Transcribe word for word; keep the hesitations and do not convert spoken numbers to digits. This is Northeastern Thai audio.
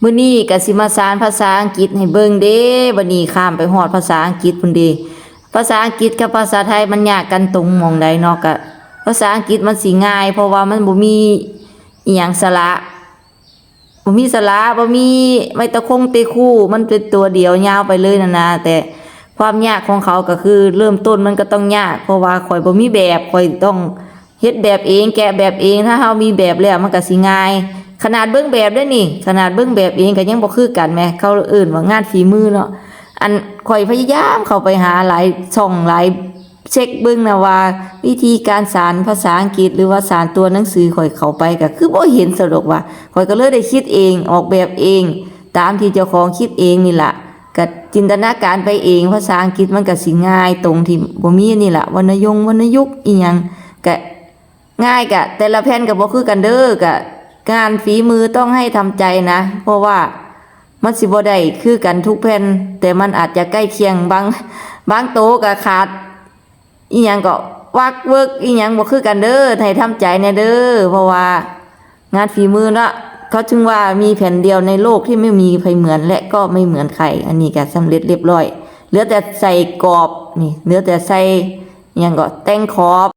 มื้อนี้ก็สิมาสานภาษาอังกฤษให้เบิ่งเด้ บัดนี้ข้ามไปฮอดภาษาอังกฤษพุ้นเด้ ภาษาอังกฤษกับภาษาไทยมันยากกันตรงหม่องใดเนาะ ก็ภาษาอังกฤษมันสิง่าย เพราะว่ามันบ่มีอิหยังสระ บ่มีสระ บ่มีไม้ตะคงเตะคู่ มันเป็นตัวเดียวยาวไปเลยนั่นนะ แต่ความยากของเขาก็คือเริ่มต้นมันก็ต้องยาก เพราะว่าข้อยบ่มีแบบ ข้อยต้องเฮ็ดแบบเอง แกะแบบเอง ถ้าเฮามีแบบแล้วมันก็สิง่าย ขนาดเบิ่งแบบเด้อนี่ ขนาดเบิ่งแบบเองก็ยังบ่คือกันแหม เขาเอิ้นว่างานฝีมือเนาะ อันข้อยพยายามเข้าไปหาหลายช่องหลาย เช็คเบิ่งนะว่าวิธีการสานภาษาอังกฤษ หรือว่าสานตัวหนังสือข้อยเข้าไปก็คือบ่เห็นสะดวกว่า ข้อยก็เลยได้คิดเอง ออกแบบเอง ตามที่เจ้าของคิดเองนี่ล่ะ ก็จินตนาการไปเอง ภาษาอังกฤษมันก็สิง่ายตรงที่บ่มีนี่ล่ะ วรรณยง วรรณยุกต์อิหยังก็ง่าย ก็แต่ละแผ่นก็บ่คือกันเด้อ ก็งานฝีมือต้องให้ทำใจนะ เพราะว่ามันสิบ่ได้คือกันทุกแผ่น แต่มันอาจจะใกล้เคียง บาง บางโตก็ขาด อีหยังก็วักเวิกอีหยังบ่คือกันเด้อ ให้ทำใจแน่เด้อ เพราะว่างานฝีมือเนาะ เขาจึงว่ามีแผ่นเดียวในโลกที่ไม่มีใครเหมือนและก็ไม่เหมือนใคร อันนี้ก็สำเร็จเรียบร้อย เหลือแต่ใส่กรอบนี่ เหลือแต่ใส่อิหยังก็แต่งขอบ